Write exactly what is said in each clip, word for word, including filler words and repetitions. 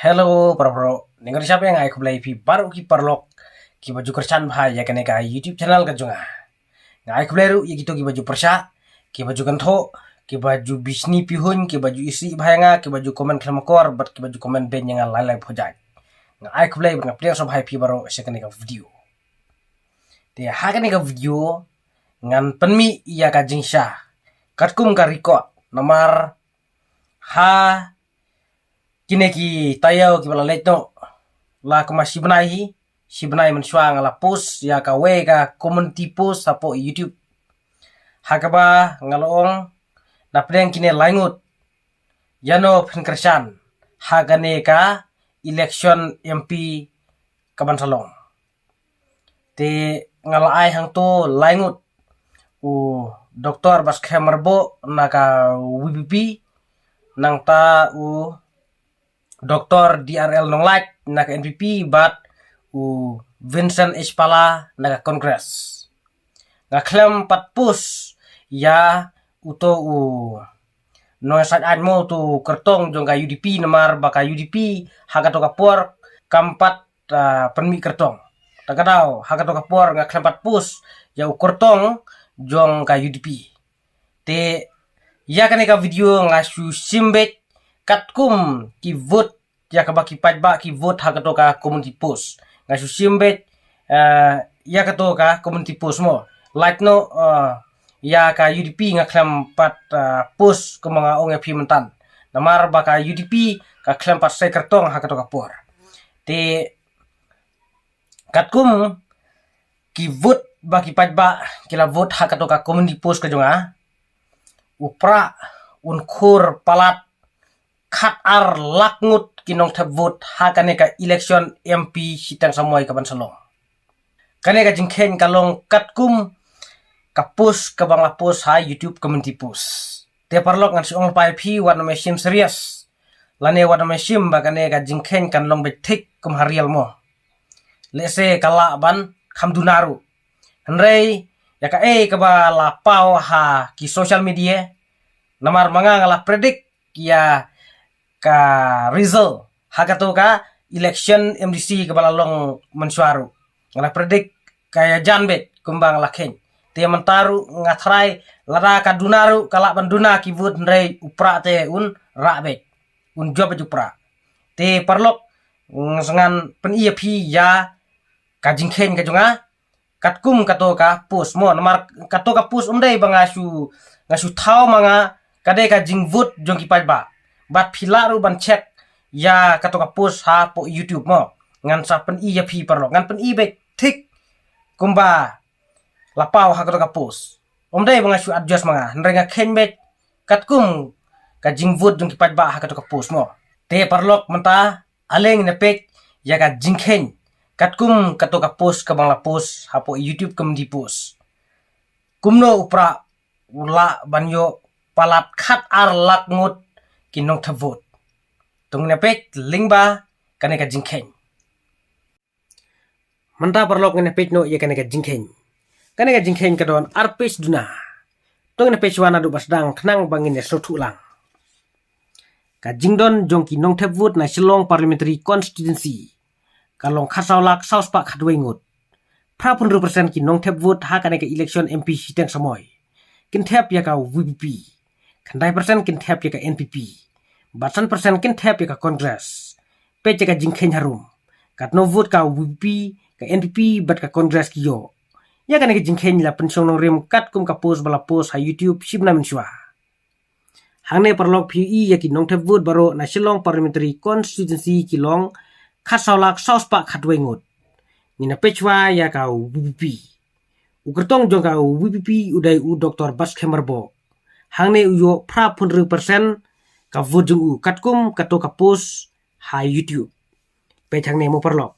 Hello para bro, ngi ngan shapeng ai khublei phi baroh ki paralok kiba ju kyrshan bha ïa kane ka YouTube channel ka jong nga. Nga ai khublei ruh ïa kito kiba ju pyrshah, kiba ju kynthoh, kiba ju bishni pihuiñ, kiba ju isih bha ïa nga, kiba ju comment khlem akor bad kiba ju comment beiñ ïa nga lai lai pyrshah. Nga ai khublei bad nga pdiang sngewbha ïa phi baroh sha kane ka video. Te ha kane ka video ngan pynmih ïa ka jingshisha katkum ka record namar ha kine ki taïew kiba la leit noh, la kumba shi bnai hi, shi bnai mynshuwa nga la post ïa kawei ka community post hapoh YouTube, ha kaba nga la ong na pdeng kine lai ngut, ïano phin kyrshan ha kane ka election M P kaban sa long. Te nga la ai hangto lai ngut, u Doctor Batskhem Myrboh na ka V P P, nangta u Doctor D R L Nonglait na ka N P P bad u Vincent H Pala na ka Congress. Nga khlem pat post ïa uto u nongïasaid aiñ mo, uto u kyrtong jong ka U D P namar ba ka U D P ha kato ka por kam pat ah, pynmih kyrtong. Ta ka daw ha kato ka por nga khlem pat post ïa u kyrtong jong ka U D P. Te ïa kane ka video nga shu shim beit katkum ki vote ïa kaba ki paidbah ki vote ha kato ka community post. Nga shu shim beit, eh, ïa kato ka community post mo. Lait noh, eh, ïa ka U D P nga khlem pat, eh, post kumba nga ong ïa phi mynta. Namar ba ka U D P ka khlem pat sei kyrtong ha kato ka por. Te katkum ki vote ba ki paidbah ki la vote ha kato ka community post ka jong nga, u Prah un khur palat khat ar lak ngut ki nongthep vote ha kane ka election M P shiteng samoi kaban sa long. Kane ka jingkheiñ ka long katkum ka post kaba nga la post ha YouTube community post. Te paralok, ngan shu ong lypa ïa phi, wat nym shim serious lane wat nym shim ba kane ka jingkheiñ kan long beit thik kum ha real mo. Lehse ka lah ban kham duna ruh. Hynrei ïa kaei kaba la paw ha ki social media, namar ma nga nga la predict ïa ka result ha kato ka election M D C kaba la long mynshuwa ruh. Nga la predict ka ïajan beit kumba nga la kheiñ. Te mynta ruh nga tharai lada ka duna ruh ka lah ban duna ki vote, hynrei u Prah te un rah beit, un jop beit u Prah. Te paralok, ngan pyni ïa phi ïa ka jingkheiñ ka jong nga katkum kato ka post mo. Namar kato ka post um dei ba nga shu, nga shu thaw ma nga, ka dei ka jingvote jong ki paidbah. Bad phi lah ruh ban check ïa kato ka post hapoh YouTube mo. Ngan sa pyni ïa phi paralok, ngan pyni beit thik kumba la paw ha kato ka post. Um dei ba nga shu adjust ma nga, hynrei nga kheiñ beit katkum ka jingvote jong ki paidbah ha kato ka post mo. Te paralok, mynta ale ngin ïa peit ïa ka jingkheiñ katkum kato ka post kaba nga la post hapoh YouTube community post. Kumno u Prah u lah ban ïoh palat khat ar lak ngut ki nongthep vote. To ngin ïa peit lyngba kane ka jingkheiñ. Mynta paralok, ngin ïa peit noh ïa kane ka jingkheiñ. Kane ka jingkheiñ ka don ar page duna. To ngin ïa peit shuwa naduh ba sdang khnang ba ngin ïa sngewthuh lang. Ka jingdon jong ki nongthep vote na Shillong Parliamentary Constituency ka long khatsaw lak saw spah khatwei ngut. Phraphew hynriew percent ki nongthep vote ha kane ka election M P shiteng samoi kin thep ïa ka V P P. Khyndai percent kin thep ïa ka N P P. Bad san percent kin thep ïa ka Congress. Peit ïa ka jingkheiñ harum. Katno vote ka V P P, ka N P P bad ka Congress ki ïoh. Ïa kane ka jingkheiñ la pynshong nongrim katkum ka post ba la post ha YouTube shibnai mynshuwa. Hangne paralok, phi ïohi ïa ki nongthep vote baroh na Shillong Parliamentary Constituency ki long khatsaw lak saw spah khatwei ngut. Ngin ïa peit shuwa ïa ka V P P. U kyrtong jong ka V P P u dei u Doctor Batskhem Myrboh. Hangne u ïoh phraphew hynriew percent ka vote jong u katkum kato ka post ha YouTube. Peit hangne mo paralok.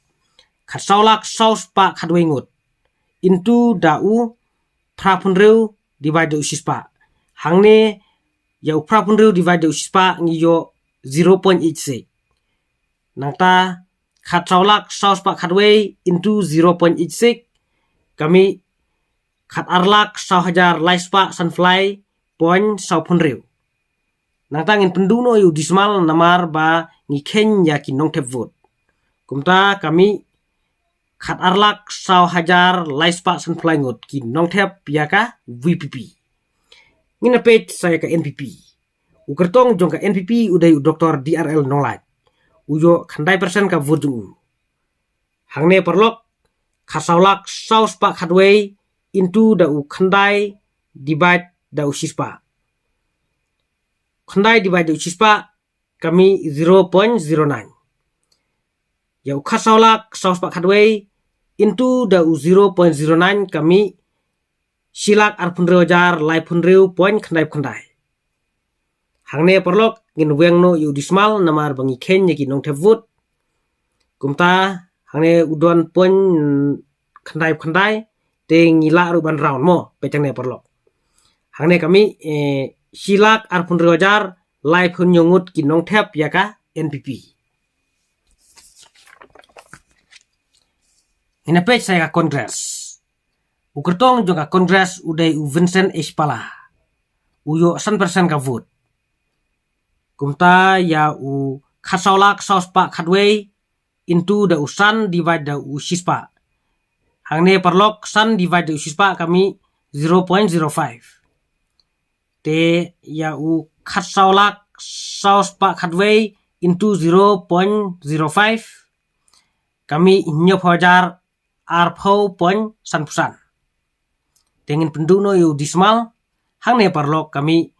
Khatsaw lak saw spah khatwei ngut into da u phraphew hynriew divide da u shispah. Hangne ïa u phraphew hynriew divide da u shispah ngi ïoh zero point eight six. Nangta khatsaw lak saw spah khatwei into zero point eight six ka mih khat ar lak saw hajar lai spah sanphew lai point saw phew hynriew. Nangta ngin pynduh noh ïa u decimal namar ba ngi kheiñ ïa ki nongthep vote. Kumta ka mih khat ar lak saw hajar lai spah san phew lai ngut ki nongthep ïa ka V P P. Ngin ïa peit sa ïa ka N P P. U kyrtong jong ka N P P u dei u Doktor D R L Nonglait. U ïoh khyndai percent ka vote jong u. Hangne paralok, khat saw lak saw spah khatwei into da u khyndai divide da u shispah. Khyndai divide da u shispah ka mih zero point zero nine. Ïa u khat saw lak saw spah khatwei into da u zero point zero nine ka mih shi lak arphew hynriew hajar laiphew hynriew point khyndai phew khyndai. Hangne paralok ngin weng noh ïa u dismal namar ba ngi kheiñ ïa ki nongthep vote. Kumta hangne u don point khyndai phew khyndai, te ngi lah ruh ban round mo, peit hangne paralok. Hangne ka mih, eh, shi lak arphew hynriew hajar laiphew hynñiew ngut ki nongthep ïa ka N P P. Ngin ïa peit sa ïa ka Congress. U kyrtong jong ka Congress u dei u Vincent H Pala. U ïoh san percent ka vote. Kumta ïa u khat saw lak saw spah khatwei into da u san divide da u shispah. Hangne paralok san divide da u shispah ka mih zero point zero five. Te ïa u khat saw lak saw spah khatwei into zero point zero five ka mih hynñiewphew hajar arphew point sanphew san. Te ngin pynduh noh ïa u dismal, hangne paralok ka mih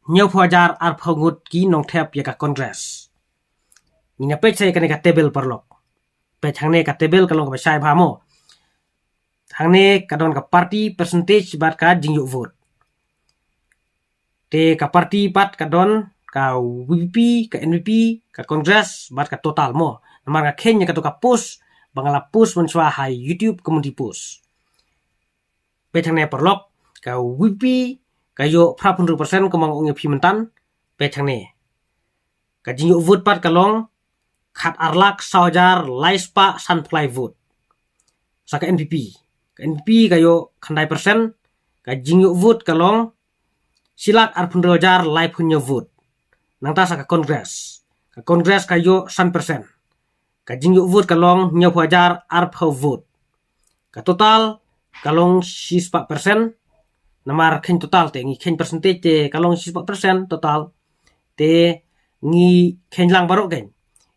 hynñiewphew hajar arphew ngut ki nongthep ïa ka Congress. Ngin ïa peit sa ïa kane ka table paralok. Peit hangne ka table ka long kaba shai bha mo. Hangne ka don ka party percentage bad ka jingïoh vote. Te ka party pat ka don ka V P P, ka N P P, ka Congress bad ka Total mo. Namar nga kheiñ ïa kato ka post ba nga la post mynshuwa ha YouTube community post. Peit hangne paralok, ka V P P ka ïoh phra phew hynriew percent kumba nga ong ïa phi myntan. Peit hangne. Ka jingïoh vote pat ka long khat ar lak saw hajar lai spah san phew lai vote. Sa ka N P P. Ka N P P ka ïoh khyndai percent, ka jingïoh vote ka long shi lak arphew hynriew hajar laiphew hynñiew vote. Nangta sa ka Congress. Ka Congress ka ïoh san percent. Ka jingïoh vote ka long hynñiewphew hajar arphew vote. Ka Total ka long shispah percent. Namar kheiñ Total te ngi kheiñ percentage te ka long shispah percent Total. Te ngi kheiñ lang baroh kheiñ.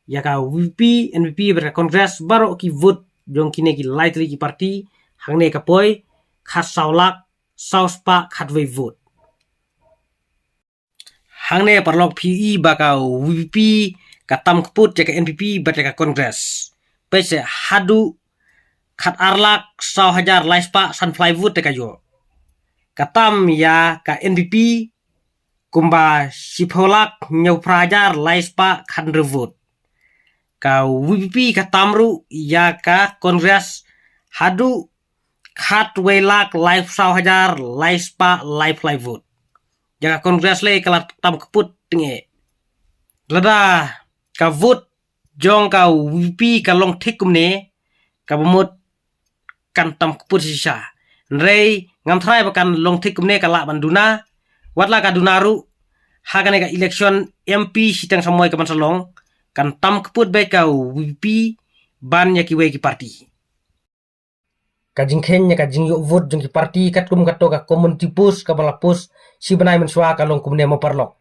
Ïa ka V P P, N P P bad ka Congress baroh ki vote jong kine ki lai tylli ki party hangne ka poi khat saw lak saw spah khatwei vote. Hangne paralok phi ïohi ba ka V P P ka tam kput ïa ka N P P bad ïa ka Congress. Peit se haduh khat ar lak saw hajar lai spah san phew lai vote te ka ïoh. Ka tam ïa ka N P P kumba shiphew lak hynñiewphra hajar lai spah khathynriew vote. Ka V P P ka tam ruh ïa ka Congress haduh khatwei lak laiphew saw hajar lai spah laiphew lai vote. Ïa ka Congress lei ka la tam kput teng eh. Lada ka vote jong ka V P P ka long thik kumne, kaba mut kan tam kput shisha. Hynrei ngam tharai ba kan long thik kumne, ka lah ban duna. Wat la ka duna ruh, ha kane ka election M P shiteng samoi kaban sa long, kan tam kput beit ka V P P ban ïa kiwei ki party. Ka jingkheiñ ïa ka jingïoh vote jong ki party katkum kato ka community post kaba la post shi bnai mynshuwa ka long kumne mo paralok.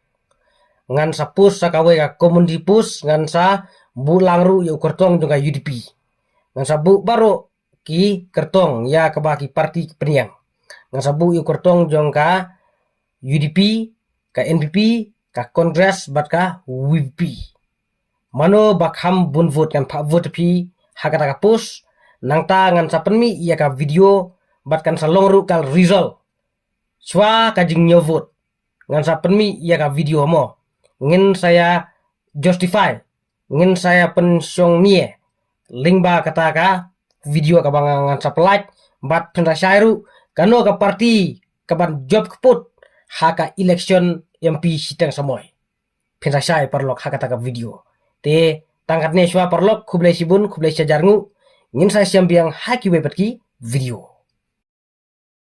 Ngan sa post sa kawei ka community post, ngan sa buh lang ruh ïa u kyrtong jong ka U D P. Ngan sa buh baroh ki kyrtong ïa kaba ki party ki pynïeng. Ngan sa buh ïa u kyrtong jong ka U D P, ka N P P, ka Congress bad ka V P P. Mano ba kham bun vote ngan phah vote phi ha kata ka post, nangta ngan sa pynmih ïa ka video bad kan sa long ruh ka result. Shuwa ka jingñiew vote ngan sa pynmih ïa ka video mo. Ngin sa ïa justify, ngin sa ïa pynshong nie lyngba kata ka video kaba nga ngan sa pynlait bad phin sa shai ruh kano ka party kaban jop kput ha ka election M P shiteng samoi. Phin sa shai paralok ha kata ka video. Te tang katne shuwa paralok, khublei shibun, khublei shihajar nguh. Ngin sa ïashem biang ha kiwei pat ki video.